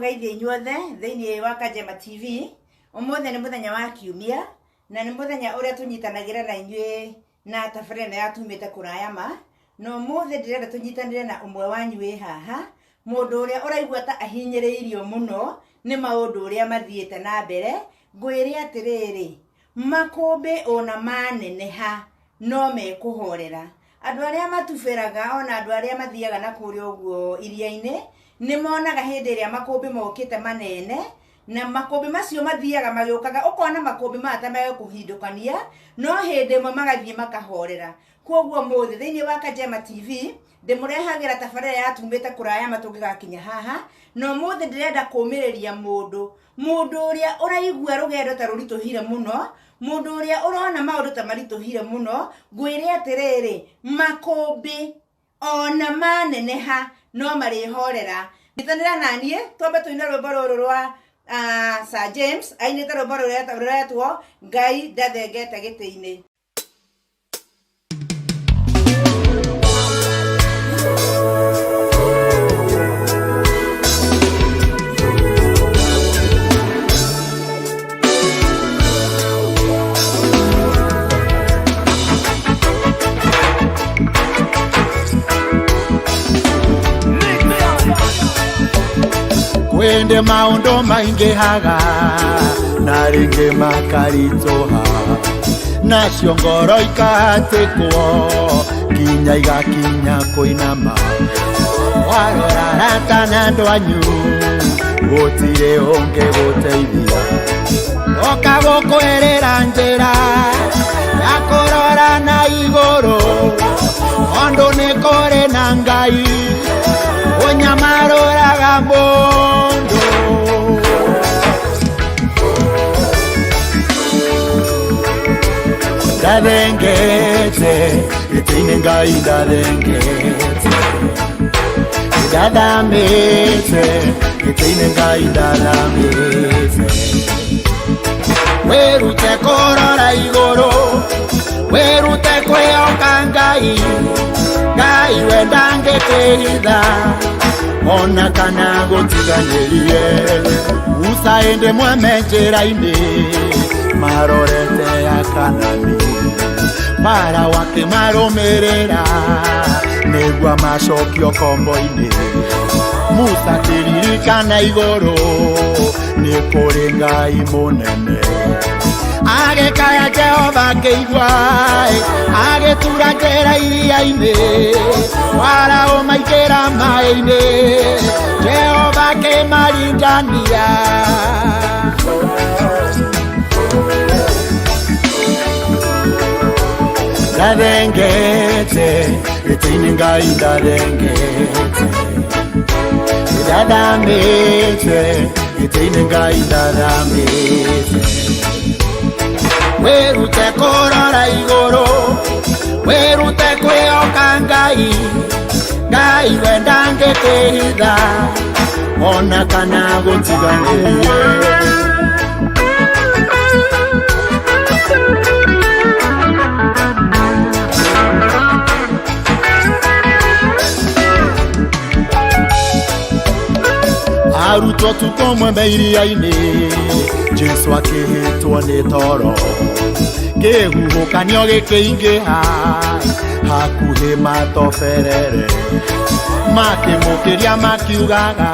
Ndĩramũgeithia inyuothe thĩinĩ wa Kanjema TV. Ũmũthĩ nĩ mũthenya wa kiumia na nĩ mũthenya ũrĩa tũnyitanagĩra na inyuĩ na tabarĩra ĩno ya tumĩte kũraya ma. Na ũmũthĩ ndĩrenda tũnyitanĩre na ũmwe wanyu wĩ haha, mũndũ ũrĩa ũraigua ta ahinyĩrĩirio mũno nĩ maũndũ ũrĩa mathiĩte na mbere. Ngwĩre atĩrĩrĩ, makũmbĩ ona maneneha no mekũhorera. Andũ arĩa matubĩraga ona andũ arĩa mathiaga na kũrĩa ũguo iria-inĩ, nĩ monaga hĩndĩ ĩrĩa makũmbĩ mokĩte manene, na makũmbĩ macio mathiaga magĩũkaga, ũkona makũmbĩ maya ta megũkũhindũkania, no hĩndĩ ĩmwe magathiĩ makahorera. Koguo ũmũthĩ thĩinĩ wa Kanjema TV, ndĩmũrehagĩra tabarĩra ya tumĩte kũraya ma tũngĩgakinya haha, na ũmũthĩ ndĩrenda kũmĩrĩria mũndũ, mũndũ ũrĩa ũraigua rũgendo ta rũritũhire mũno, mũndũ ũrĩa ũrona maũndũ ta maritũhire mũno, ngwĩre atĩrĩrĩ, makũmbĩ ona maneneha no marĩhorera. Nyitanĩra na niĩ twambe tũine rwĩmbo rũrũ rwa Sir James ainĩte rwĩmbo rũretwo Ngai ndathengete gĩtĩ-inĩ. Kwende maũndũ maingĩhaga na rĩngĩ makaritũha, nacio ngoro ikahatĩkwo nginya igakinya kũinama. Warora arata na andũ anyu gũtirĩ ũngĩgũteithia, oka gũkwĩrĩra njĩra ya kũrora na igũrũ, tondũ nĩ kũrĩ na Ngai ũnyamarũraga mũndũ. Ndathengete gĩtĩ-inĩ Ngai ndathengete, ndathamĩte gĩtĩ-inĩ Ngai ndathamĩte. Wĩrute kũrora igũrũ, wĩrute kwĩhoka Ngai, Ngai we ndangĩkwĩhitha ona kana gũtiganĩrie. Musa ĩndĩ mweme njĩra-inĩ marorete ya Kanani, Farao akĩmarũmĩrĩra nĩguo amacokio kombo-inĩ. Musa akĩririkana igũrũ nĩ kũrĩ Ngai mũnene, agĩkaya Jehova akĩigua, agĩtura njĩra iria-inĩ, Farao maingĩra maĩ-inĩ, Jehova akĩmarindania. Ndathengete gĩtĩ-inĩ Ngai ndathengete, ndathamĩte gĩtĩ-inĩ Ngai ndathamĩte. Wĩrute kũrora igũrũ, wĩrute kwĩhoka Ngai, Ngai we ndangĩkwĩhitha ona kana gũtiganĩrie. Arutwo tukũ ũmwe me iria-inĩ, Jesũ akĩhĩtwo nĩ toro, kĩhuhũkanio gĩkĩingĩha hakuhĩ matoberere, makĩmũkĩria makiugaga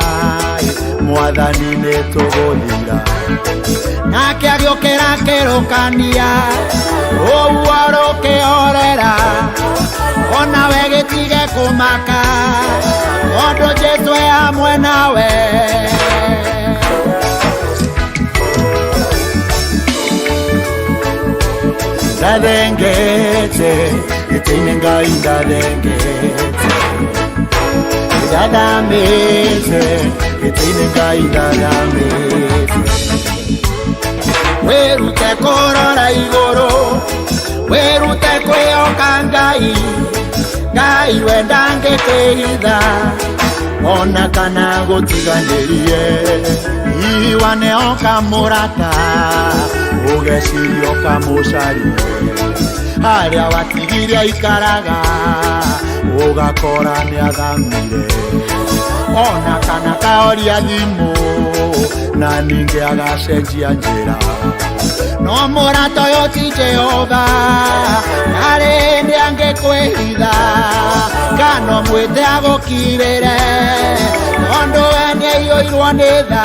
Mwathani nĩ tũgũthira. Nake agĩũkĩra akĩrũkania, ũguo rũkĩhorera, onawe gĩtige kũmaka, tondũ Jesũ e hamwe nawe. Ndathengete gĩtĩ-inĩ Ngai ndathengete, ndathamĩte gĩtĩ-inĩ Ngai ndathamĩte. Wĩrute kũrora igũrũ, wĩrute kwĩhoka Ngai, Ngai we ndangĩkwĩhitha ona kana gũtiganĩrie. Iwa nĩoka mũrata, ũgeciria ũkamũcarie, harĩa watigire aikaraga Ũgakora nĩ athamire ona kana kaoria thimũ na ningĩ agacenjia njĩra. No mũrata ũyũ ti Jehova, ndarĩ hĩndĩ angĩkwĩhitha, kana mwĩte agũkirĩre, tondũ we nĩaiyũirwo nĩ tha.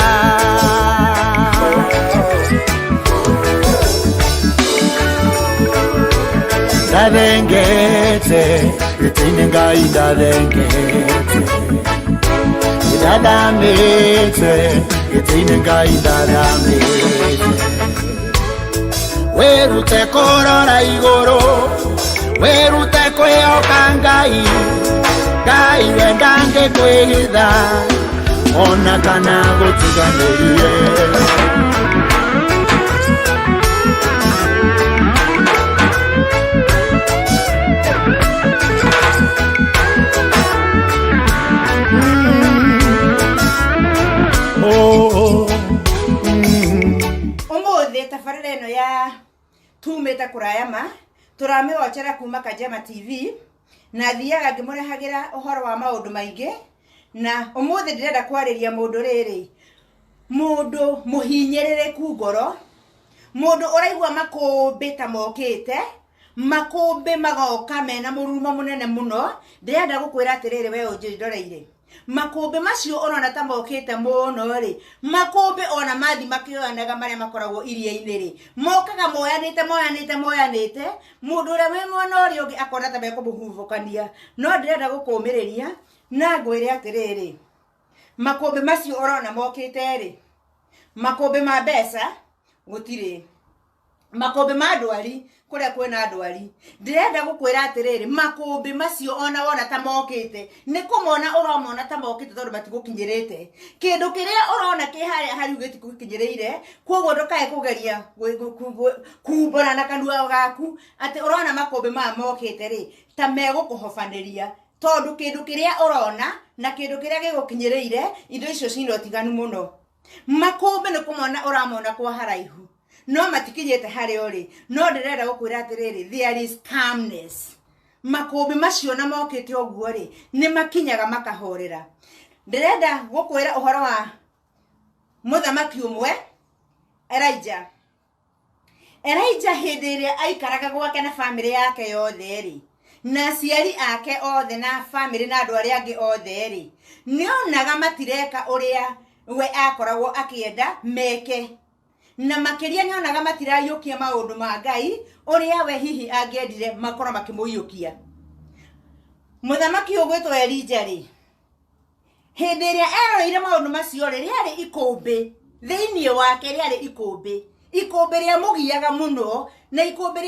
Ndathengete gĩtĩ-inĩ Ngai, ndathengete, ndathamĩte gĩtĩ-inĩ Ngai, ndathamĩte. Wĩrute kũrora igũrũ, wĩrute kwĩhoka Ngai. Ngai we ndangĩkwĩhitha ona kana gũtiganĩrie. Oh, mm. Umuthi tabarĩra ĩno ya tumĩte kũraya ma tũramĩwocera kuma Kajema TV, na thiaga ngĩmũrehagĩra ũhoro wa maũndũ maingĩ. Na ũmũthĩ ndĩrenda kwarĩria mũndũ rĩrĩ, mũndũ mũhinyĩrĩrĩku ngoro, mũndũ ũraigua makũmbĩ ta mokĩte, makũmbĩ magoka mena mũrurumo mũnene mũno. Ndĩrenda gũkwĩra atĩrĩrĩ, we ũnjĩndoreire, makũmbĩ macio ũrona ta mokĩte mũno rĩ, makũmbĩ ona mathi makĩoyanaga marĩa makoragwo iria-inĩ rĩ, mokaga moyanĩte moyanĩte moyanĩte, mũndũ ũrĩa wĩ mwena ũrĩa ũngĩ akona ta mekũmũhubũkania. No ndĩrenda gũkũmĩrĩria na ngwĩre atĩrĩrĩ, makũmbĩ macio ũrona mokĩte rĩ, makũmbĩ ma mbeca gũtirĩ, makũmbĩ ma ndwari kũrĩa kwĩna ndwari. Ndĩrenda gũkwĩra atĩrĩrĩ, makũmbĩ macio ona wona ta mokĩte, nĩ kũmona ũramona ta mokĩte tondũ matigũkinyĩrĩte. Kĩndũ kĩrĩa ũrona kĩ harĩa hariu gĩtigũkinyĩrĩire, koguo ndũkae kũgeria kumbũra na kanua gaku atĩ ũrona makũmbĩ maya mokĩte rĩ ta megũkũhobanĩria, tondũ kĩndũ kĩrĩa ũrona na kĩndũ kĩrĩa gĩgũkinyĩrĩire, indo icio cina ũtiganu mũno. Makũmbĩ nĩ kũmona ũramona kwa haraihu, no matikinyĩte harĩa ũrĩ. No ndĩrenda gũkwĩra atĩrĩrĩ, there is calmness. Makũmbĩ macio na mokĩte ũguo rĩ, nĩ makinyaga makahorera. Ndĩrenda gũkwĩra ũhoro wa mũthamaki ũmwe, Elijah. Elijah hĩndĩ ĩrĩa aikaraga gwake na bamĩrĩ yake yothe rĩ, na aciari ake othe na bamĩrĩ na andũ arĩa angĩ othe rĩ, nĩonaga matireka ũrĩa we akoragwo akĩenda meke, na makĩria nĩonaga matiraiũkia maũndũ ma Ngai ũrĩa we hihi angĩendire makorwo makĩmũiyũkia. Mũthamaki ũgwĩtwo Elijah rĩ, hĩndĩ ĩrĩa eroreire maũndũ macio rĩ, rĩarĩ ikũmbĩ thĩinĩ wake, rĩarĩ ikũmbĩ, ikũmbĩ rĩamũgiaga mũno, na ikũmbĩ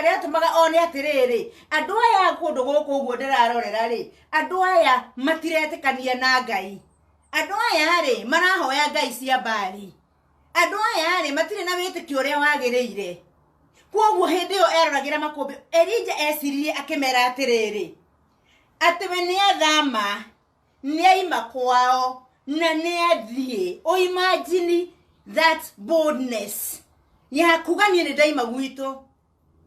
rĩatũmaga one atĩrĩrĩ, andũ aya kũndũ gũkũ ũguo ndĩrarorera rĩ, andũ aya matiretĩkania na Ngai, andũ aya rĩ marahoya ngai cia Mbari, andũ aya rĩ matirĩ na wĩtĩkio ũrĩa wagĩrĩire. Koguo hĩndĩ ĩyo eroragĩra makũmbĩ, Elijah eciririe akĩmera atĩrĩrĩ, atĩ we nĩathama, nĩaima kwao na nĩathiĩ. O imagine that boldness ya kuga niĩ nĩ ndaima gwitũ.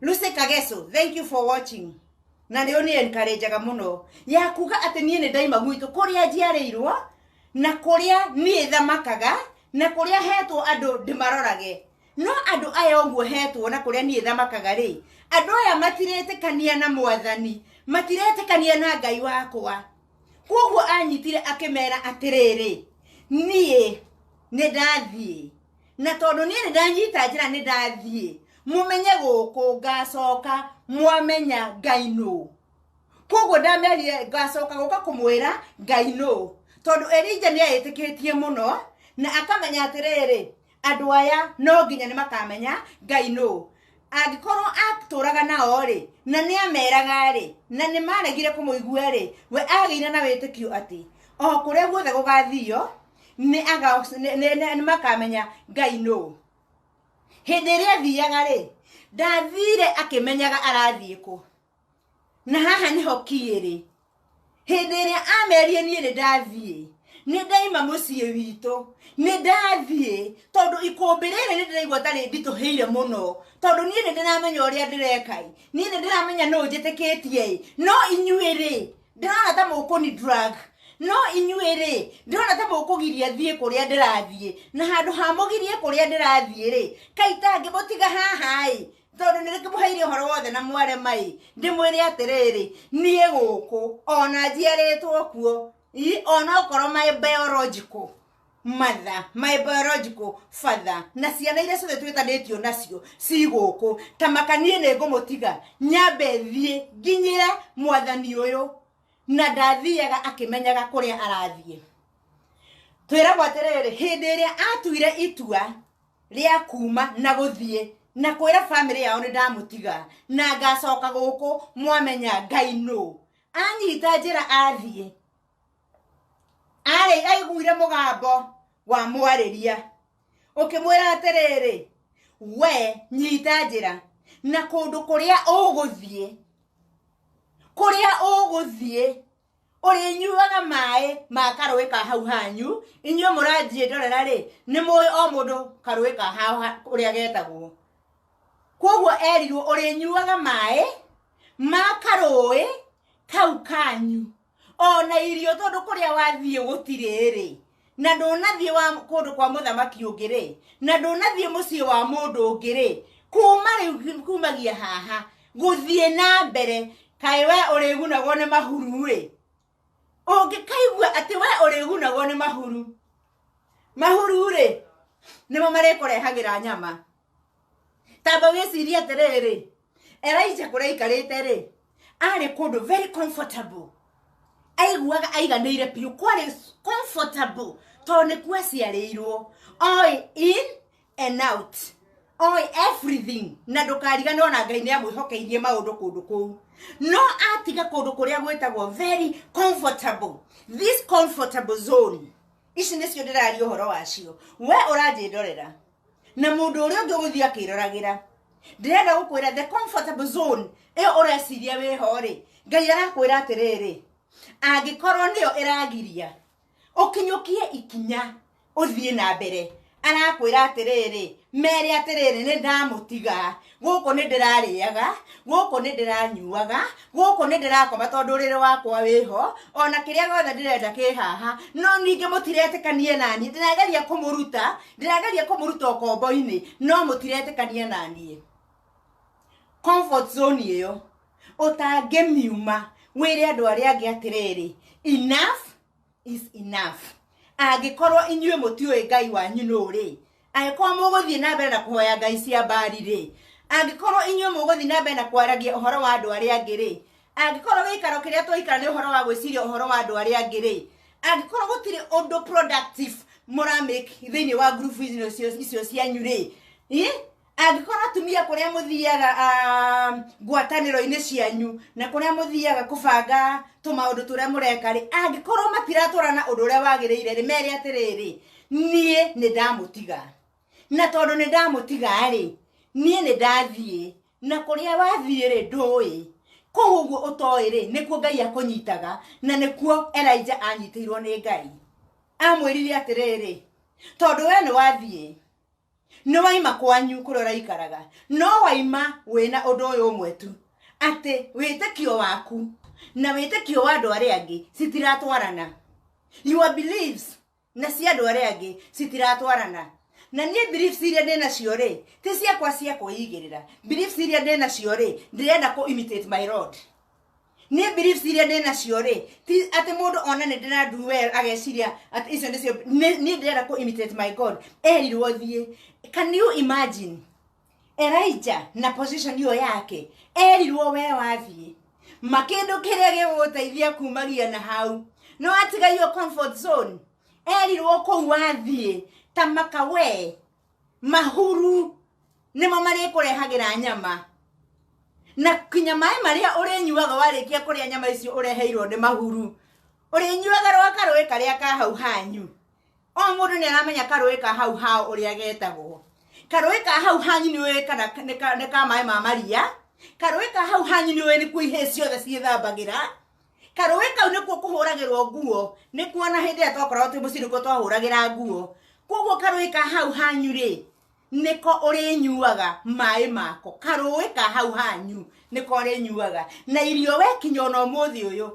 Lucy Kageso, thank you for watching. Na nĩ ũni encourageaga mũno ya kuga atĩ niĩ nĩ ndaima gwitũ kũrĩa njiarĩirwo na kũrĩa niĩ thamakaga na kũrĩa hetwo andũ ndĩmarorage. No andũ aya ũguo hetwo na kũrĩa niĩ thamakaga rĩ, andũ aya matiretĩkania na Mwathani, matiretĩkania na Ngai wakwa. Koguo anyitire akĩmera atĩrĩrĩ, niĩ nĩ ndathiĩ, na tondũ niĩ nĩ ndanyita njĩra nĩ ndathiĩ, mũmenye gũkũ ngacoka mwamenya Ngai nũ. Koguo ndamerire ngacoka gũka kũmwĩra Ngai nũ, tondũ Elijah nĩ eĩtĩkĩtie mũno na akamenya atĩrĩrĩ, andũ aya no nginya nĩ makamenya Ngai nũ. Angĩkorwo atũraga nao rĩ, na nĩ ameraga rĩ, na nĩ maregire kũmũigua rĩ, we agĩire na wĩtĩkio atĩ o kũrĩa guothe gũgathio nĩ makamenya Ngai nũ. Hĩndĩ ĩrĩa athiaga rĩ, ndathire akĩmenyaga arathiĩ kũ. Na haha nĩho kiĩrĩ. Hĩndĩ ĩrĩa amerie niĩ nĩ ndathiĩ, nĩ ndaima mũciĩ witũ, nĩ ndathiĩ, tondũ ikũmbĩ rĩrĩ nĩ ndĩraigua tarĩ nditũhĩire mũno, tondũ niĩ nĩ ndĩramenya ũrĩa ndĩreka, niĩ nĩ ndĩramenya nũ njĩtĩkĩtie, no inyuĩ rĩ Ndĩrona ta mũkũni drag no inyuĩ rĩ, ndĩrona ta mũkũgiria thiĩ kũrĩa ndĩrathiĩ, na handũ ha mũgirie kũrĩa ndĩrathiĩ rĩ, kaita ngĩmũtiga haha ĩ, tondũ nĩ ndĩkĩmũheire ũhoro wothe na mwarema ĩ, ndĩmwĩre atĩrĩrĩ, niĩ gũkũ ona njiarĩtwo kuo, onokorwo my biological mother, my biological father na ciana iria ciothe twĩtanĩtio nacio ci gũkũ, ta maka niĩ nĩ ngũmũtiga nyambe thiĩ nginyĩre mwathani ũyũ. Na ndathiaga akĩmenyaga kũrĩa arathiĩ. Twĩragwo atĩrĩrĩ, hĩndĩ ĩrĩa atuire itua rĩa kuma na gũthiĩ na kwĩra bamĩrĩ yao nĩ ndamũtiga na ngacoka gũkũ mwamenya Ngai nũ, anyita njĩra athiĩ, arĩ aiguire mũgambo wa mwarĩria ũkĩmwĩra atĩrĩrĩ, we nyita njĩra na kũndũ kũrĩa ũgũthiĩ, kũrĩa ũgũthiĩ ũrĩnyuaga maĩ ma karũĩ ka hau hanyu. Inyuĩ mũranjiĩ ndorera rĩ, nĩ mũĩ o mũndũ karũĩ ka hau ũrĩa getagwo. Koguo erirwo ũrĩnyuaga maĩ ma karũĩ kau kanyu, ona irio, tondũ kũrĩa wathiĩ gũtirĩ rĩ, na ndũnathiĩ wa kũndũ kwa mũthamaki ũngĩ rĩ, na ndũnathiĩ mũciĩ wa mũndũ ũngĩ rĩ, kuma rĩu kumagia haha gũthiĩ na mbere, kaĩ we ũrĩgunagwo nĩ mahuru rĩ? Ũngĩkaigua atĩ we ũrĩgunagwo nĩ mahuru, mahuru rĩ, nĩmo marĩkũrehagĩra nyama. Tamba wĩcirie atĩrĩrĩ, Elijah kũrĩa aikarĩte rĩ, arĩ kũndũ very comfortable, aiguaga aiganĩire biũ, kwarĩ comfortable tondũ nĩkuo aciarĩirwo, oĩ in and out, oĩ everything. Na ndũkariganĩrwo na Ngai nĩ amwĩhokeirie maũndũ kũndũ kũu. No atiga kũndũ kũrĩa gwĩtagwo very comfortable, this comfortable zone, ici nĩcio ndĩraria ũhoro wacio. We ũranjĩndorera na mũndũ ũrĩa ũngĩ ũgũthiĩ akĩroragĩra, ndĩrenda gũkwĩra the comfortable zone ĩyo ũreciria wĩho rĩ, Ngai arakwĩra atĩrĩrĩ, angĩkorwo nĩyo ĩragiria ũkinyũkie ikinya ũthiĩ na mbere, arakwĩra atĩrĩrĩ, mere atĩrĩrĩ, nĩ ndamũtiga gũkũ, nĩ ndĩrarĩaga gũkũ, nĩ ndĩranyuaga gũkũ, nĩ ndĩrakoma tondũ ũrĩrĩ wakwa wĩho, ona kĩrĩa gĩothe ndĩrenda kĩ haha, no ningĩ mũtiretĩkanie naniĩ. Ndĩrageria kũmũruta, ndĩrageria kũmũruta ũkombo-inĩ, no mũtiretĩkania naniĩ. Comfort zone ĩyo ũtangĩmiuma, wĩre andũ arĩa angĩ atĩrĩrĩ, enough is enough. Angĩkorwo inyuĩ mũtiũĩ Ngai wanyu nũ rĩ, angĩkorwo mũgũthiĩ na mbere na kũhoya ngai cia mbari rĩ, angĩkorwo inyuĩ mũgũthiĩ na mbere na kwaragia ũhoro wa andũ arĩa angĩ rĩ, angĩkorwo gĩikaro kĩrĩa twaikara nĩ ũhoro wa gwĩciria ũhoro wa andũ arĩa angĩ rĩ, angĩkorwo gũtirĩ ũndũ productive mũramake thĩinĩ wa group icio cianyu rĩ, angĩkorwo atumia kũrĩa mũthiaga ngwatanĩro-inĩ cianyu na kũrĩa mũthiaga kũbanga tũmaũndũ tũrĩa mũreka rĩ, angĩkorwo matiratwarana ũndũ ũrĩa wagĩrĩire rĩ, mere atĩrĩrĩ, niĩ nĩ ndamũtiga, na tondũ nĩ ndamũtiga rĩ, niĩ nĩ ndathiĩ, na kũrĩa wathiĩ rĩ, ndũĩ. Kũu ũguo ũtoĩ rĩ, nĩkuo Ngai akũnyitaga, na nĩkuo Elijah anyitĩirwo nĩ Ngai. Amwĩrire atĩrĩrĩ, tondũ we nĩ wathiĩ, nĩ waima kwanyu kũrĩa ũraikaraga, no waima wĩna ũndũ ũyũ ũmwe tu, atĩ wĩtĩkio waku na wĩtĩkio wa andũ arĩa angĩ citiratwarana. Your beliefs na cia andũ arĩa angĩ citiratwarana. Na niĩ beliefs iria ndĩ nacio rĩ, ti ciakwa cia kwĩigĩrĩra. Beliefs iria ndĩ nacio rĩ, ndĩrenda kũ imitate my Lord. Niĩ beliefs iria ndĩ nacio rĩ, ti atĩ mũndũ ona nĩ ndĩra do well ageciria atĩ icio nĩcio. Niĩ ndĩrenda kũ imitate my God. Erirwo thiĩ. Can you imagine Elijah na position ĩyo yake, erirwo we wathiĩ makĩndũ kĩrĩa gĩgũgũteithia kumagia na hau no atiga iyo comfort zone. Erirwo kũu wathiĩ ta maka we mahuru nĩmo marĩkũrehagĩra nyama, na kinya maĩ marĩa ũrĩnyuaga warĩkia kũrĩa nyama icio ũreheirwo nĩ mahuru, ũrĩnyuaga rwa karũĩ karĩa ka hau hanyu. O mũndũ nĩ aramenya karũĩ ka hau hao ũrĩa getagwo. Karũĩ ka hau hanyu nĩ ũĩ kana nĩ ka maĩ ma maria. Karũĩ ka hau hanyu nĩ ũĩ nĩkuo ihĩĩ ciothe ciĩthambagĩra. Karũĩ kau nĩkuo kũhũragĩrwo nguo, nĩkuo na hĩndĩ ĩrĩa twakoragwo twĩ mũciĩ nĩkuo twahũragĩra nguo. Koguo karũĩ ka hau hanyu rĩ, nĩko ũrĩnyuaga maĩ mako. Karũĩ ka hau hanyu nĩko ũrĩnyuaga, na irio we kinya ona ũmũthĩ ũyũ.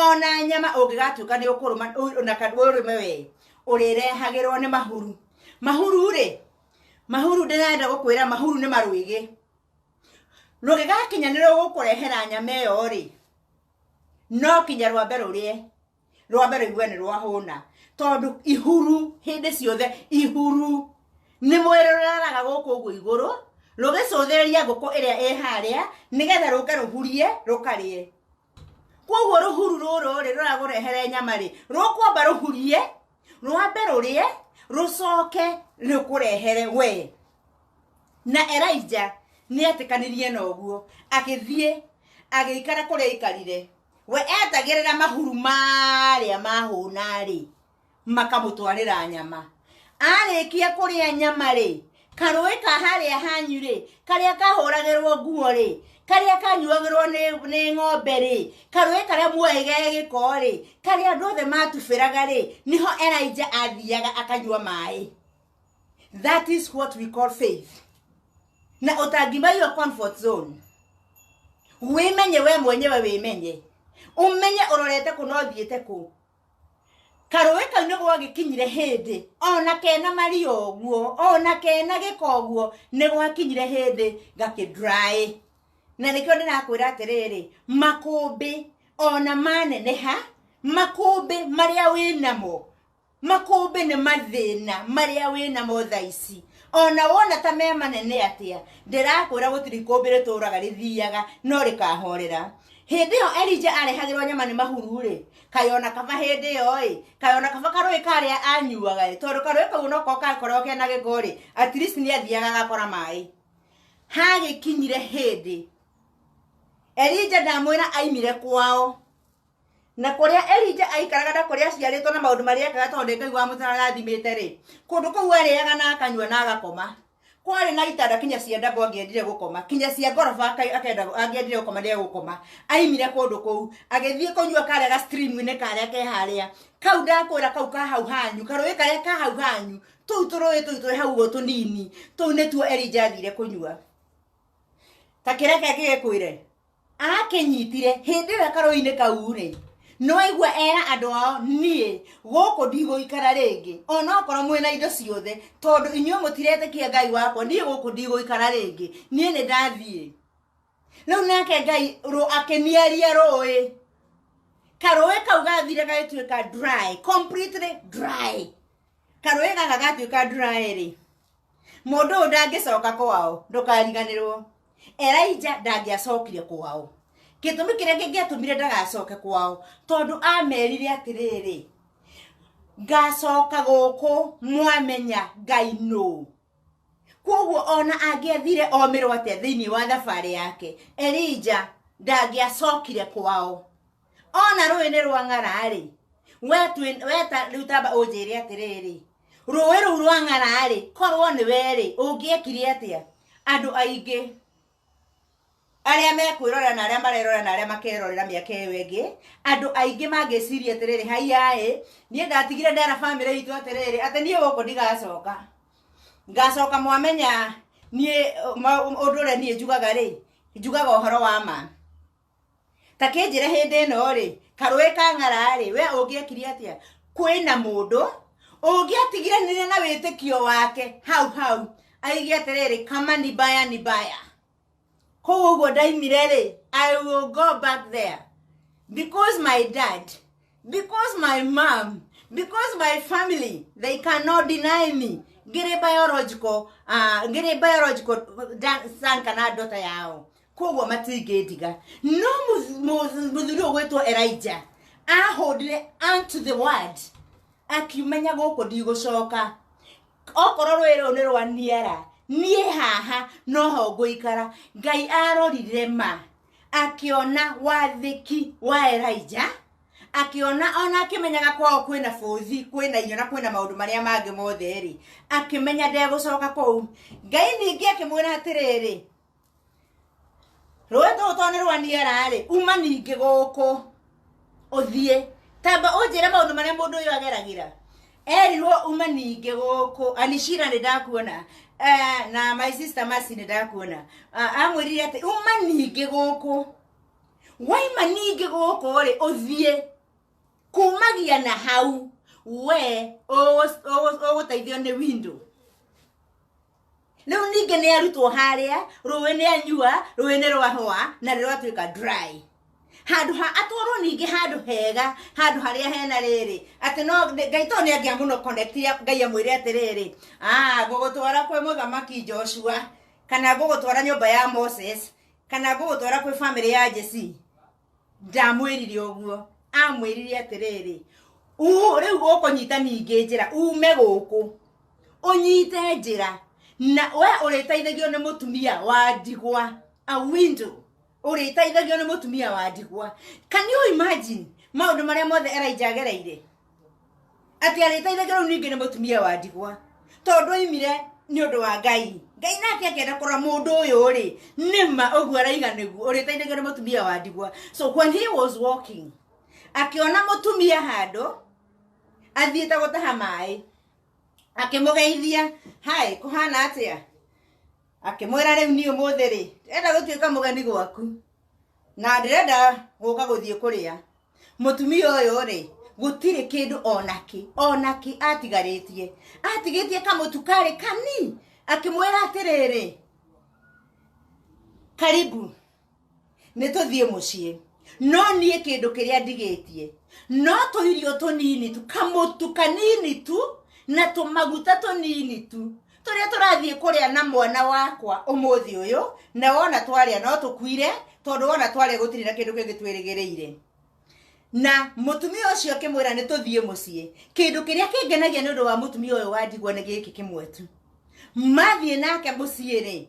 Ona nyama ũngĩgatuĩka nĩ ũkũrũma na ũrũme we ũrĩrehagĩrwo nĩ mahuru. Mahuru rĩ, mahuru ndĩrenda gũkwĩra mahuru nĩ marwĩgĩ. Rũgĩgakinya nĩ rũgũkũrehera nyama ĩyo rĩ, no kinya rwambe rũrĩe, rwambe rũigue nĩ rwahũna, tondũ ihuru hĩndĩ ciothe ihuru nĩ mwĩrĩ rũraraga gũkũ ũguo igũrũ rũgĩcũthĩrĩria ngũkũ ĩrĩa ĩ harĩa nĩgetha rũke rũhurie rũkarĩe. Koguo rũhuru rũrũ rĩ rũragũrehere nyama rĩ, rũkwamba rũhurie, rwambe rũrĩe, rũcoke rũkũrehere we. Na Elijah nĩ etĩkanirie na ũguo, agĩthiĩ agĩikara kũrĩa aikarire. We etagĩrĩra mahuru marĩa mahũna rĩ, makamũtwarĩra nyama. Arĩkia kũrĩa nyama rĩ, karũĩ ka harĩa hanyu rĩ, karĩa kahũragĩrwo nguo rĩ, karĩa kanyuagĩrwo nĩ ng'ombe rĩ, karũĩ karĩa muoĩ ge gĩko rĩ, karĩa andũ othe matubĩraga rĩ, nĩho Elijah athiaga akanyua maĩ. That is what we call faith. Na ũtangiuma your comfort zone, wĩmenye we mwenyewe, wĩmenye, ũmenye ũrorete kũ na ũthiĩte kũ. Karũĩ kau nĩ gwagĩkinyire hĩndĩ ona kena maria ũguo, ona kena gĩko ũguo, nĩ gwakinyire hĩndĩ gakĩ dry. Na nĩkĩo ndĩrakwĩra atĩrĩrĩ, makũmbĩ ona maneneha, makũmbĩ marĩa wĩnamo, makũmbĩ nĩ mathĩna marĩa wĩnamo thaa ici, ona wona ta me manene atĩa, ndĩrakwĩra gũtirĩ ikũmbĩ rĩtũraga rĩthiaga no rĩkahorera. Hĩndĩ ĩyo Elijah arehagĩrwo nyama nĩ mahuru rĩ, kaĩ ona kaba hĩndĩ ĩyo ĩ, kaĩ ona kaba karũĩ karĩa anyuaga ĩ, tondũ karũĩ kau noko gakoragwo kena gĩko rĩ, at least nĩ athiaga agakora maĩ. Hagĩkinyire hĩndĩ Elijah ndamwĩra aimire kwao, na kũrĩa Elijah aikaraga na kũrĩa aciarĩtwo na maũndũ marĩa ekaga, tondũ nĩ Ngai wamũtarathimĩte rĩ, kũndũ kũu arĩaga na akanyua na agakoma. Kwarĩ na itanda kinya cia ndambo angĩendire gũkoma, kinya cia ngoroba akenda angĩendire gũkoma nĩ egũkoma. Aimire kũndũ kũu agĩthiĩ kũnyua karĩa ga stream-inĩ karĩa ke harĩa kau, ndakwĩra kau ka hau hanyu, karũĩ karĩa ka hau hanyu, tũu tũrũĩ tũu twĩ hau ũguo tũnini, tũu nĩtuo Elijah athire kũnyua. Ta kĩreke gĩgĩkwĩre akĩnyitire hĩndĩ ĩyo karũĩ-inĩ kau rĩ, no aigua era andũ ao, niĩ gũkũ ndigũikara rĩngĩ, onokorwo mwĩna indo ciothe, tondũ inyuĩ mũtiretĩkia Ngai wakwa, niĩ gũkũ ndigũikara rĩngĩ, niĩ nĩ ndathiĩ rĩu. Nake Ngai akĩniaria rũĩ, karũĩ kau gathire gagĩtuĩka dry, completely dry. Karũĩ gaka gatuĩka dry rĩ, mũndũ ũyũ ndangĩcoka kwao. Ndũkariganĩrwo Elijah ndangĩacokire kwao. Gĩtũmi kĩrĩa kĩngĩatũmire ndagacoke kwao, tondũ amerire atĩrĩrĩ, ngacoka gũkũ mwamenya Ngai nũ. Koguo ona angĩathire omĩrwo atĩa thĩinĩ wa thabarĩ yake, Elijah ndangĩacokire kwao. Ona rũĩ nĩ rwang'ara-rĩ, we ta rĩu tamba ũnjĩre atĩrĩrĩ, rũĩ rũu rwang'ara-rĩ, korwo nĩ we-rĩ, ũngĩekire atĩa? Andũ aingĩ arĩa mekwĩrorera na arĩa marerorera na arĩa makerorera mĩaka ĩyo ĩngĩ, andũ aingĩ mangĩciria atĩrĩrĩ, haiyaĩ, niĩ ndatigire ndera bamĩrĩ itũ atĩrĩrĩ, atĩ niĩ gũkũ ndigacoka, ngacoka mwamenya niĩ ũndũ ũrĩa niĩ njugaga rĩ, njugaga ũhoro wa ma. Ta kĩnjĩre hĩndĩ ĩno rĩ, karũĩ kang'ara rĩ, we ũngĩekire atĩa? Kwĩna mũndũ ũngĩatigiranire na wĩtĩkio wake hau hau, aige atĩrĩrĩ, kama ni baya ni baya, kũu ũguo ndaimire rĩ, I will go back there because my dad, because my mom, because my family, they cannot deny me ngĩrĩ biological, ngĩrĩ biological son kana daughter yao, koguo matingĩndiga. No mũthuri ũyũ gwĩtwo Elijah ahũndire unto the word, akiumenya gũkũ ndigũcoka, okorwo rũĩ rũu nĩ rwa niara, niĩ haha noho ngũikara. Ngai arorire ma akĩona wathĩki wa Elijah, akĩona ona akĩmenyaga kwao kwĩna bũthi, kwĩna irio na kwĩna maũndũ marĩa mangĩ mothe rĩ, akĩmenya ndegũcoka kũu. Ngai ningĩ akĩmwĩra atĩrĩrĩ, rũĩ tũũ to nĩ rwa niara rĩ, uma ningĩ gũkũ ũthiĩ. Tamba ũnjĩre maũndũ marĩa mũndũ ũyũ ageragĩra. Erirwo uma ningĩ gũkũ. Anishira, nĩ ndakuona, na my sister Mercy, nĩ ndakuona. Amwĩrire atĩ uma ningĩ gũkũ. Waima ningĩ gũkũ rĩ ũthiĩ kumagia na hau we ũgũteithio nĩ window. Rĩu ningĩ nĩ arutwo harĩa rũĩ nĩ anyua, rũĩ nĩ rwahũa na nĩ rwatuĩka dry. Handũ ha atwarwo ningĩ handũ hega, handũ harĩa hena rĩrĩ atĩ no Ngai to nĩ angĩamũno connect Ngai amwĩre atĩrĩrĩ, ngũgũtwara kwĩ mũthamaki Joshua, kana ngũgũtwara nyũmba ya Moses, kana ngũgũtwara kwĩ family ya Jesse. Ndamwĩrire ũguo, amwĩrire atĩrĩrĩ, rĩu ũkũnyita ningĩ njĩra ume gũkũ ũnyite njĩra, na we ũrĩteithagio nĩ mũtumia wa ndigwa, a window ũrĩteithagio nĩ mũtumia wa ndigwa. Can you imagine maũndũ marĩa mothe Elijah agereire, atĩ arĩteithagio rĩu ningĩ nĩ mũtumia wa ndigwa, tondũ oimire nĩ ũndũ wa Ngai. Ngai nake akĩenda kũrora mũndũ ũyũ rĩ, nĩma ũguo araiga nĩguo ũrĩteithagio nĩ mũtumia wa ndigwa. So when he was walking, akĩona mũtumia handũ athiĩte gũtaha maĩ, akĩmũgeithia, hai, kũhana atĩa? Akĩmwĩra rĩu niĩ ũmũthĩ rĩ, ndĩrenda gũtuĩka mũgeni gwaku na ndĩrenda gũka gũthiĩ kũrĩa. Mũtumia ũyũ rĩ, gũtirĩ kĩndũ onakĩ atigarĩtie, atigĩtie kamũtu karĩ kani. Akĩmwĩra atĩrĩrĩ, karibu nĩ tũthiĩ mũciĩ, no niĩ kĩndũ kĩrĩa ndigĩtie no tũirio tũnini tu, kamũtu kanini tu na tũmaguta tũnini tu tũrĩa tũrathiĩ kũrĩa na mwana wakwa ũmũthĩ ũyũ, na wona twarĩa no tũkuire, tondũ wona twarĩa gũtirĩ na kĩndũ kĩngĩ twĩrĩgĩrĩire. Na mũtumia ũcio akĩmwĩra nĩ tũthiĩ mũciĩ. Kĩndũ kĩrĩa kĩngenagia nĩ ũndũ wa mũtumia ũyũ wa ndigwa nĩ gĩkĩ kĩmwe tu. Mathiĩ nake mũciĩ rĩ,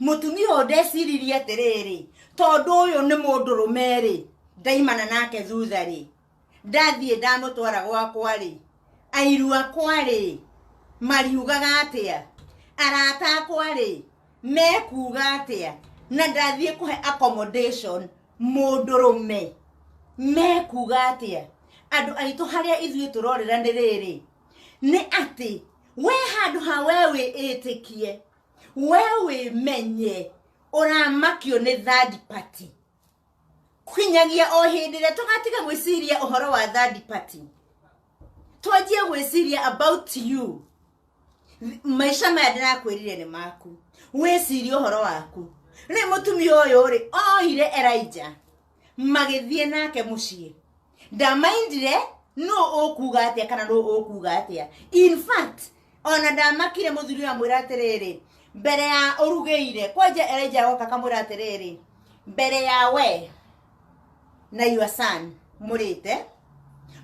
mũtumia ũyũ ndeciririe atĩrĩrĩ, tondũ ũyũ nĩ mũndũrũme rĩ, ndaimana nake thutha rĩ, ndathiĩ ndamũtwara gwakwa rĩ, airu akwa rĩ mariugaga atĩa, arata akwa rĩ mekuga atĩa, na ndathiĩ kũhe accommodation mũndũrũme mekuga atĩa. Andũ aitũ harĩa ithuĩ tũrorera nĩ rĩrĩ, nĩ atĩ we handũ ha we wĩĩtĩkie, we wĩmenye, ũramakio nĩ third party. Kinyagia o hĩndĩ ĩrĩa tũgatiga gwĩciria ũhoro wa third party, twanjie gwĩciria about you. Maica maya ndĩrakwĩrire nĩ maku, wĩcirie ũhoro waku. Rĩu mũtumia ũyũ rĩ, oire Elijah magĩthiĩ nake mũciĩ, ndamaindire nũ ũkuga atĩa kana nũ ũkuga atĩa. In fact ona ndamakire mũthuri ũyũ amwĩra atĩrĩrĩ, mbere ya ũrugĩire kwanja Elijah agoka akamwĩra atĩrĩrĩ, mbere ya we na your son mũrĩte,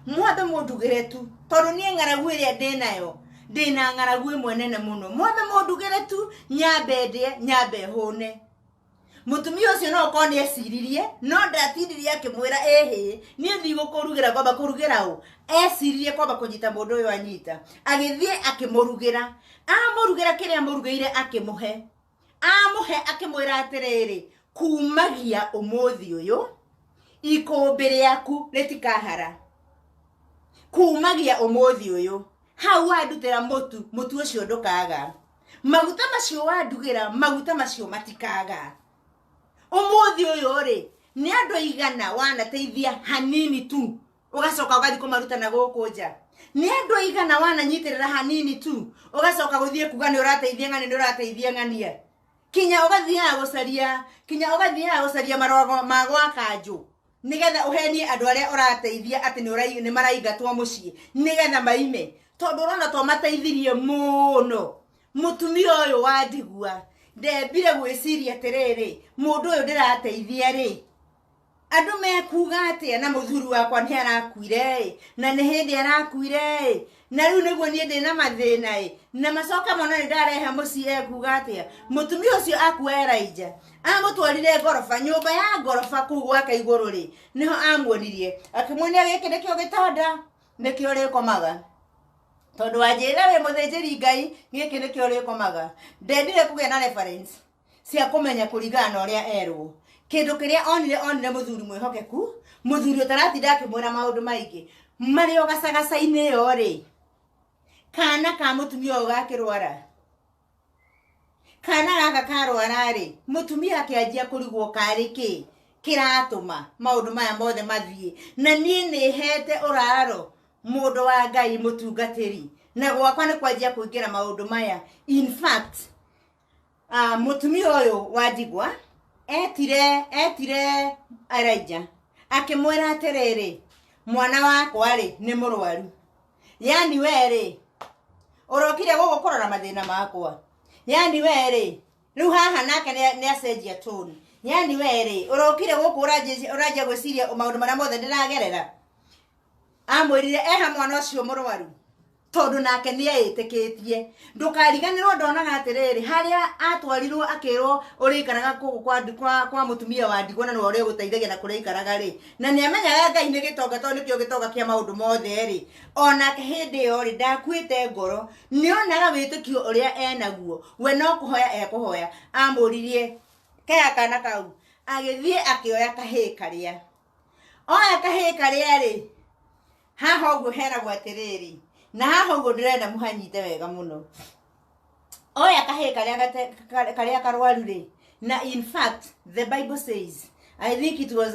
mwambe mũndugĩre tu, tondũ niĩ ng'aragu ĩrĩa ndĩnayo, ndĩna ng'aragu ĩmwe nene mũno, mwambe mũndugĩre tu, nyambe ndĩe, nyambe hũne. Mũtumia ũcio no okorwo nĩ eciririe, no ndatindirie akĩmwĩra ĩhĩ, niĩ ndigũkũrugĩra, kwamba kũrugĩra ũ. Eciririe kwamba kũnyita mũndũ ũyũ anyita, agĩthiĩ akĩmũrugĩra, amũrugĩra kĩrĩa amũrugĩire akĩmũhe, amũhe akĩmwĩra atĩrĩrĩ, kumagia ũmũthĩ ũyũ ikũmbĩ rĩaku rĩtikahara, kumagia ũmũthĩ ũyũ hau wandutĩra mũtu, mũtu ũcio ndũkaga, maguta macio wandugĩra, maguta macio matikaga. Ũmũthĩ ũyũ rĩ, nĩ andũ aigana wanateithia hanini tu, ũgacoka ũgathiĩ kũmaruta na gũkũ nja. Nĩ andũ aigana wananyitĩrĩra hanini tu, ũgacoka gũthiĩ kuga nĩ ũrateithia ng'ania, nĩ ũrateithia ng'ania, kinya ũgathiaga gũcaria, kinya ũgathiaga gũcaria marũa ma gwa kanjũ, nĩgetha ũhenie andũ arĩa ũrateithia atĩ nĩ maraingatwo mũciĩ, nĩgetha maime, tondũ ũrona to mateithirie mũno. Mũtumia ũyũ wa ndigwa ndembire gwĩciria atĩrĩrĩ, mũndũ ũyũ ndĩrateithia rĩ, andũ mekuga atĩa, na mũthuri wakwa nĩ arakuire ĩ, na nĩ hĩndĩ arakuire ĩ, na rĩu nĩguo niĩ ndĩna mathĩna ĩ, na macoka mona nĩ ndarehe mũciĩ ekuga atĩa. Mũtumia ũcio akua Elijah amũtwarire ngoroba, nyũmba ya ngoroba kũu gwake igũrũ rĩ, nĩho amuonirie, akĩmuonia gĩkĩ nĩkĩo gĩtanda, nĩkĩo ũrĩkomaga, tondũ wanjĩrĩra wĩ mũthĩnjĩri Ngai, gĩkĩ nĩkĩo ũrĩkomaga. Ndendire kũgĩa na reference cia kũmenya kũringana na ũrĩa erwo. Kĩndũ kĩrĩa onire, onire mũthuri mwĩhokeku, mũthuri ũtaratinda akĩmwĩra maũndũ maingĩ. Marĩ o gacagaca-inĩ ĩyo rĩ, kana ka mũtumia ũyũ gakĩrwara, kana gaka karwara rĩ, mũtumia akĩanjia kũrigwo karĩ kĩ. Kĩratũma maũndũ maya mothe mathiĩ na niĩ nĩ hete ũraro mũndũ wa Ngai mũtungatĩri na gwakwa nĩ kwanjia kũingĩra maũndũ maya. In fact, mũtumia ũyũ wa ndigwa etire Elijah akĩmwĩra atĩrĩrĩ, mwana wakwa rĩ nĩ mũrwaru, yani we rĩ ũrokire gũkũ kũrora mathĩna makwa, yani we rĩ rĩu haha nake nĩ acenjia tone, yani we rĩ ũrokire gũkũ ũranjia gwĩciria maũndũ marĩa mothe ndĩragerera. Amwĩrire eha mwana ũcio mũrwaru tondũ nake nĩ eĩtĩkĩtie. Ndũkariganĩrwo ndonaga atĩrĩrĩ, harĩa atwarirwo akĩrwo ũrĩikaraga kũgũ kwa mũtumia wa ndigwa na nĩwe ũrĩgũteithagia na kũrĩa aikaraga rĩ, na nĩ amenyaga Ngai nĩ gĩtonga tondũ nĩkĩo gĩtonga kĩa maũndũ mothe rĩ, onake hĩndĩ ĩyo rĩ ndakuĩte ngoro, nĩonaga wĩtĩkio ũrĩa enaguo, we no kũhoya ekũhoya. Amũririe kea kana kau, agĩthiĩ akĩoya kahĩĩ karĩa, oya kahĩĩ karĩa rĩ, haha ũguo heragwo atĩrĩrĩ, na haha ũguo ndĩrenda mũhanyite wega mũno. Oya kahĩĩ karĩa karĩa karwaru rĩ, na in fact the Bible says, I think it was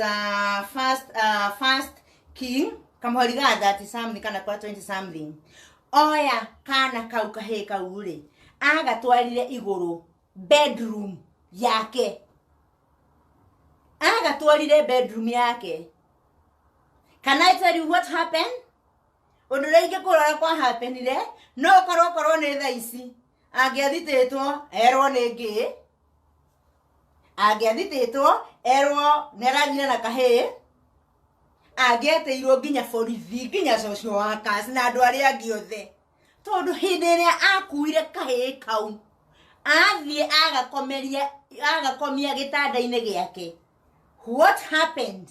first King kamũhari ga 30 something kana kwa 20 something, oya kana kau kahĩĩ kau rĩ, agatwarire igũrũ bedroom yake, agatwarire bedroom yake. Can I tell you what happened? Ũndũ ũrĩa ingĩkũrora kwa happenire, no ũkorwo nĩ thaa ici angĩathitĩtwo erwo nĩ ngĩ, angĩathitĩtwo erwo nĩ arathire na kahĩĩ, angĩetĩirwo nginya borithi, nginya social workers na andũ arĩa angĩ othe, tondũ hĩndĩ ĩrĩa akuire kahĩĩ kau athiĩ agakomeria agakomia gĩtanda-inĩ gĩake. What happened?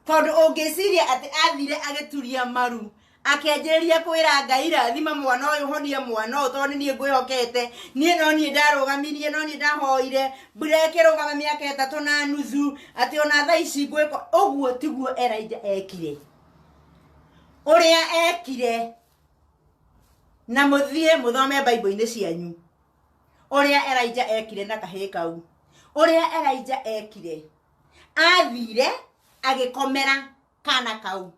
Tondũ ũngĩciria atĩ athire agĩturia maru akĩanjĩrĩria kwĩra Ngai, rathima mwana ũyũ, honia mwana ũyũ, tondũ nĩ niĩ ngwĩhokete, niĩ no niĩ ndarũgamirie, no niĩ ndahoire mbura ĩkĩrũgama mĩaka 3.5, atĩ ona thaa ici ngwĩka ũguo. Tiguo Elijah ekire. Ũrĩa ekire, na mũthiĩ mũthome Bible-inĩ cianyu ũrĩa Elijah ekire na kahĩĩ kau, ũrĩa Elijah ekire, athire agĩkomera kana kau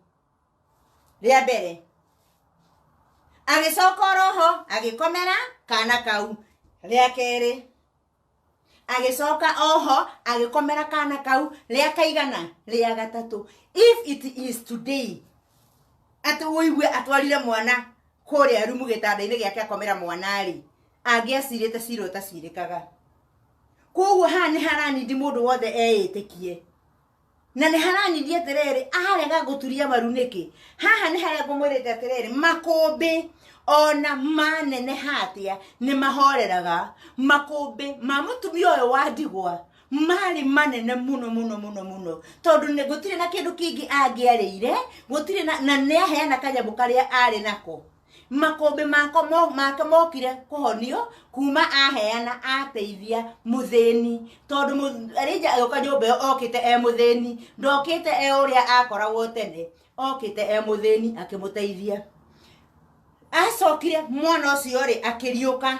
rĩa mbere, agĩcoka oroho agĩkomera kana kau rĩa kerĩ, agĩcoka oho agĩkomera kana kau rĩa kaigana, rĩa gatatũ. If it is today atĩ ũigue atwarire mwana kũrĩa rumu gĩtanda-inĩ gĩake akomera mwana rĩ, angĩacirĩte cira ũtacirĩkaga. Koguo haha nĩ haranindi mũndũ wothe eĩtĩkie, na nĩ haranindi atĩrĩrĩ, arega gũturia maru nĩkĩ? Haha nĩ harĩa ngũmwĩrĩte atĩrĩrĩ, makũmbĩ ona maneneha atĩa nĩ mahoreraga. Makũmbĩ ma mũtumia ũyũ wa ndigwa marĩ manene mũno mũno mũno mũno, tondũ nĩ gũtirĩ na kĩndũ kĩngĩ angĩarĩire, gũtirĩ na nĩ aheana kanyamũ karĩa arĩ nako. Makũmbĩ mako make mokire kũhonio kuma aheana ateithia mũthĩni, tondũ Elijah agĩũka nyũmba ĩyo okĩte e mũthĩni, ndokĩte e ũrĩa akoragwo tene, okĩte e mũthĩni akĩmũteithia. Acokire mwana ũcio rĩ akĩriũka,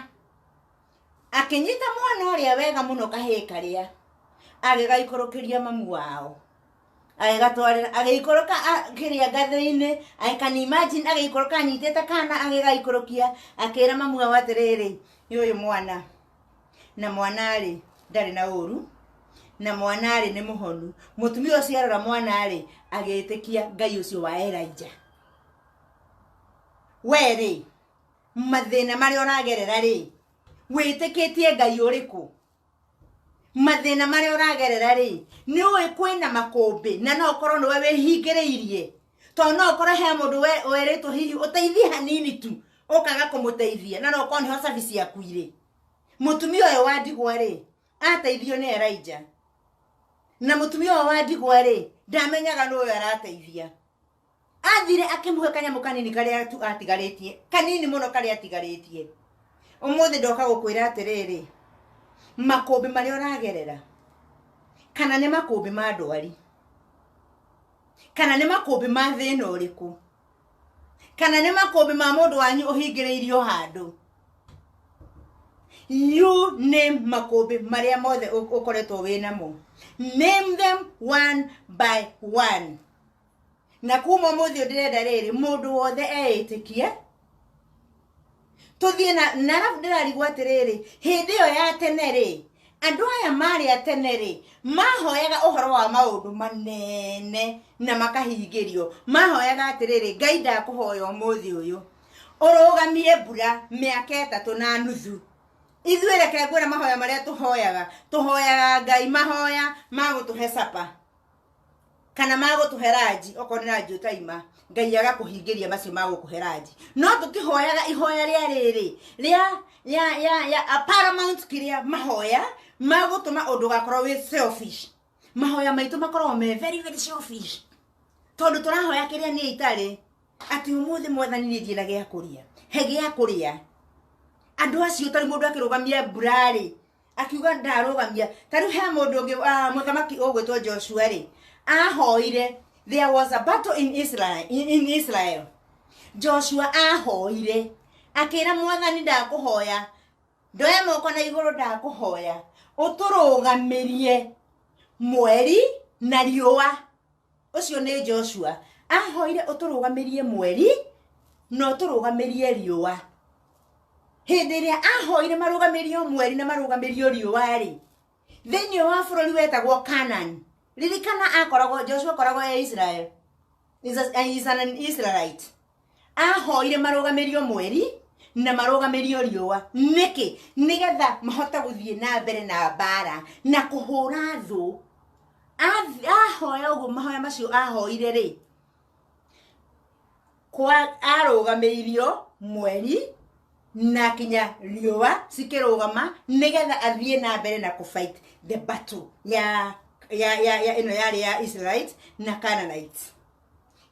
akĩnyita mwana ũrĩa wega mũno, kahĩĩ karĩa, agĩgaikũrũkĩria mamu wao, agĩgatwarĩra, agĩikũrũka kĩrĩa ngathĩ-inĩ. I can imagine agĩikũrũka anyitĩte kana, agĩgaikũrũkia, akĩra mamu wao atĩrĩrĩ, nĩ ũyũ mwana, na mwana rĩ ndarĩ na ũru, na mwana rĩ nĩ mũhonu. Mũtumia ũcio arora mwana rĩ, agĩtĩkia Ngai ũcio wa Elijah. We rĩ, mathĩna marĩa ũragerera rĩ, wĩtĩkĩtie Ngai ũrĩkũ? Mathĩna marĩa ũragerera rĩ, nĩ ũĩ kwĩna makũmbĩ, na no ũkorwo nĩwe wĩhingĩrĩirie, tondũ no ũkorwo he mũndũ werĩtwo hihi ũteithie hanini tu, ũkaga kũmũteithia, na no ũkorwo nĩho cabi ciaku irĩ. Mũtumia ũyũ wa ndigwa rĩ, ateithio nĩ Elijah, na mũtumia ũyũ wa ndigwa rĩ, ndamenyaga nũ ũyũ arateithia. Athire akĩmũhe kanyamũ kanini karĩa tu atigarĩtie, kanini mũno karĩa atigarĩtie. Ũmũthĩ ndoka gũkwĩra atĩrĩrĩ, makũmbĩ marĩa ũragerera, kana nĩ makũmbĩ ma ndwari, kana nĩ makũmbĩ ma thĩna ũrĩkũ, kana nĩ makũmbĩ ma mũndũ wanyu ũhingĩrĩirio handũ, you name makũmbĩ marĩa mothe ũkoretwo wĩ namo. Name them one by one. Na kuma ũmũthĩ ndĩrenda rĩrĩ mũndũ wothe eĩtĩkie tũthiĩ na arabu ndĩrarigwo atĩrĩrĩ, hĩndĩ ĩyo ya tene rĩ, andũ aya marĩ a tene rĩ, mahoyaga ũhoro wa maũndũ manene na makahingĩrio. Mahoyaga atĩrĩrĩ, Ngai ndakũhoya ũmũthĩ ũyũ ũrũgamie mbura mĩaka 3.5. Ithuĩ reke ngwĩre mahoya marĩa tũhoyaga, tũhoyaga Ngai mahoya ma gũtũhe capa kana magũtũhe ranji, okorwo nĩ ranji ũtaima, Ngai agakũhingĩria macio magũkũhe ranji. No tũtihoyaga ihoya rĩa rĩrĩ rĩa ya ya ya a paramount, kĩrĩa mahoya magũtũma ũndũ ũgakorwo wĩ selfish. Mahoya maitũ makoragwo me very very selfish, tondũ tũrahoya kĩrĩa niĩ itarĩ, atĩ ũmũthĩ Mwathani niĩ ndirĩ na gĩa kũrĩa, he gĩa kũrĩa. Andũ acio tarĩ mũndũ akĩrũgamia mbura rĩ, akiuga ndarũgamia. Ta rĩu he mũndũ ũngĩ, mũthamaki ũgwĩtwo Joshua rĩ, ahoire. There was a battle in Israel, in Israel. Joshua ahoire akĩra Mwathani, ndakũhoya, ndoya moko na igũrũ, ndakũhoya ũtũrũgamĩrie mweri na riũa. Ũcio nĩ Joshua ahoire, ũtũrũgamĩrie mweri na ũtũrũgamĩrie riũa. Hĩndĩ ĩrĩa ahoire marũgamĩrio mweri na marũgamĩrio riũa rĩ, thĩinĩ wa bũrũri wetagwo Canaan, ririkana akoragwo Joshua akoragwo e Israel, is an Israelite. Ahoire marũgamĩrio mweri na marũgamĩrio riũa nĩkĩ? Nĩgetha mahote gũthiĩ na mbere na mbara na kũhũra thũ. Ahoya ũguo, mahoya macio ahoire rĩ, kwa arũgamĩirio mweri na kinya riũa cikĩrũgama, nĩgetha athiĩ na mbere na kũfight the battle ya ĩno yarĩ ya Israelites na Canaanites.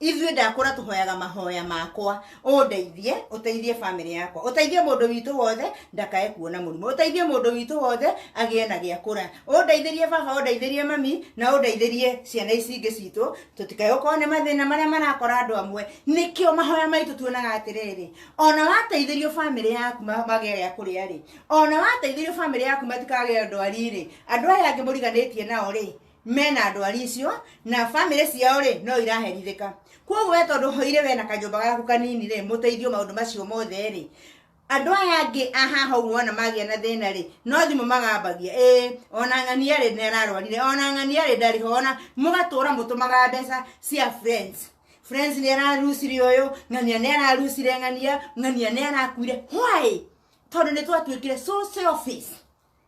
Ithuĩ ndakũra tũhoyaga mahoya makwa, ũndeithie, ũteithie famĩlĩ yakwa, ũteithie mũndũ witũ wothe ndakae kuona mũrimũ, ũteithie mũndũ witũ wothe agĩe na gĩa kũra, ũndeithĩrie baba, ũndeithĩrie mami, na ũndeithĩrie ciana ici ingĩ citũ, tũtikae gũkorwo nĩ mathĩna marĩa marakora andũ amwe. Nĩkĩo mahoya maitũ tuonaga atĩrĩrĩ, ona wateithĩrio famĩlĩ yaku magĩe gĩa kũrĩa rĩ, ona wateithĩrio famĩlĩ yaku matikagĩe ndwari rĩ, andũ aya angĩ mũriganĩtie nao rĩ, mena ndwari icio na famĩlĩ ciao rĩ, no iraherithĩka. Koguo we tondũ hoire we na kanyũmba gaku kanini rĩ, mũteithio maũndũ macio mothe rĩ, andũ aya angĩ a haha ũguo wona magĩa na thĩna rĩ, no thimũ magambagia, ĩĩ ona ng'ania rĩ nĩ ararwarire, ona ng'ania rĩ ndarĩ ho, ona mũgatũra mũtũmaga mbeca cia friends. Friends nĩ ararucire ũyũ, ng'ania nĩ ararucire ng'ania, ng'ania nĩ arakuire. Why? Tondũ nĩ twatuĩkire so selfish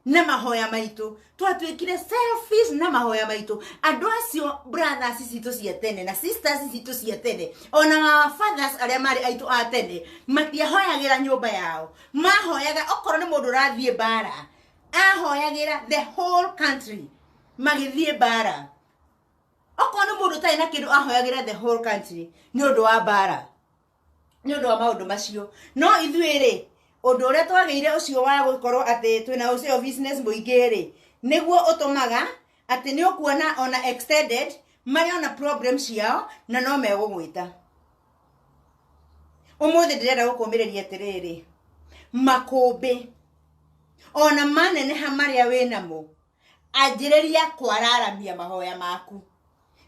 na mahoya maitũ, twatuĩkire selfish na mahoya maitũ. Andũ acio brothers citũ cia tene na sisters citũ cia tene, ona our fathers arĩa marĩ aitũ a tene, matiahoyagĩra nyũmba yao, mahoyaga okorwo nĩ mũndũ ũrathiĩ mbara, ahoyagĩra the whole country magĩthiĩ mbara. Okorwo nĩ mũndũ ũtarĩ na kĩndũ, ahoyagĩra the whole country nĩ ũndũ wa mbara, nĩ ũndũ wa maũndũ macio. No ithuĩ rĩ, ũndũ ũrĩa twagĩire ũcio wa gũkorwo atĩ twĩna ũcio business mũingĩ rĩ, nĩguo ũtũmaga atĩ nĩ ũkuona ona extended marĩ ona problem ciao na no megũgwĩta. Ũmũthĩ ndĩrenda gũkũmĩrĩria atĩrĩrĩ, makũmbĩ ona maneneha marĩa wĩnamo, anjĩrĩria kwararamia mahoya maku,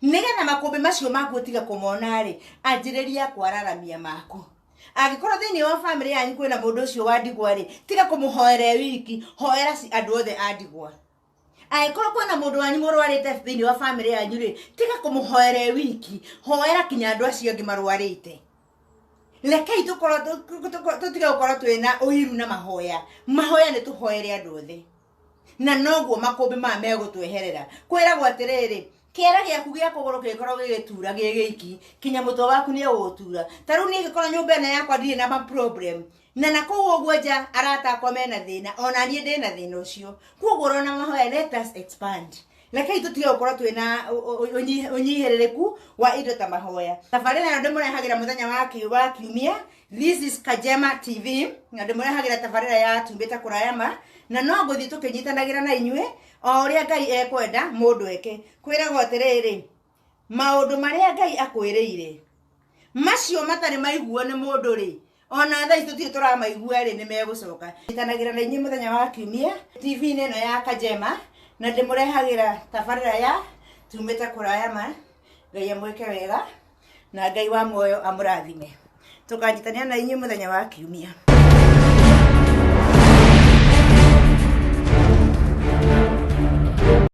nĩgetha makũmbĩ macio maku ũtige kũmona rĩ, anjĩrĩria kwararamia maku. Angĩkorwo thĩinĩ wa famĩlĩ yanyu kwĩna mũndũ ũcio wa ndigwa rĩ, tiga kũmũhoera e wiki, hoera andũ othe a ndigwa. Angĩkorwo kwĩna mũndũ wanyu mũrwarĩte thĩinĩ wa famĩlĩ yanyu rĩ, tiga kũmũhoera e wiki, hoera kinya andũ acio angĩ marwarĩte. Rekei tũkorwo tũtige gũkorwo twĩna ũiru na mahoya. Mahoya nĩ tũhoere andũ othe, na noguo makũmbĩ maya megũtweherera. Kwĩragwo atĩrĩrĩ, kĩara gĩaku gĩa kũgũrũ kĩngĩkorwo gĩgĩtura gĩ gĩiki, kinya mũtwe waku nĩ ũgũtura. Ta rĩu niĩ ngĩkorwo nyũmba ĩno yakwa ndirĩ na ma problem, na nakũu ũguo nja arata akwa mena thĩna, ona niĩ ndĩna thĩna ũcio. Koguo ũrona mahoya, let us expand. Rekei tũtige gũkorwo twĩna ũnyihĩrĩrĩku wa indo ta mahoya. Tabarĩra ĩno ndĩmũrehagĩra mũthenya wa kiumia. This is Kajema TV, na ndĩmũrehagĩra tabarĩra ya Tumbĩta Kũraya Ma, na no ngũthiĩ tũkĩnyitanagĩra na inyuĩ o ũrĩa Ngai ekwenda mũndũ eke. Kwĩragwo atĩrĩrĩ, maũndũ marĩa Ngai akwĩrĩire macio matarĩ maiguo nĩ mũndũ rĩ, ona thaa ici tũtirĩ tũramaigua rĩ, nĩ megũcoka. Nyitanagĩra na inyuĩ mũthenya wa kiumia TV-inĩ ĩno ya Kajema. Na ndĩmũrehagĩra tabarĩra ya tumĩte kũraya ma. Ngai amwĩke wega na Ngai wa muoyo amũrathime. Tũkanyitanĩra na inyuĩ mũthenya wa kiumia.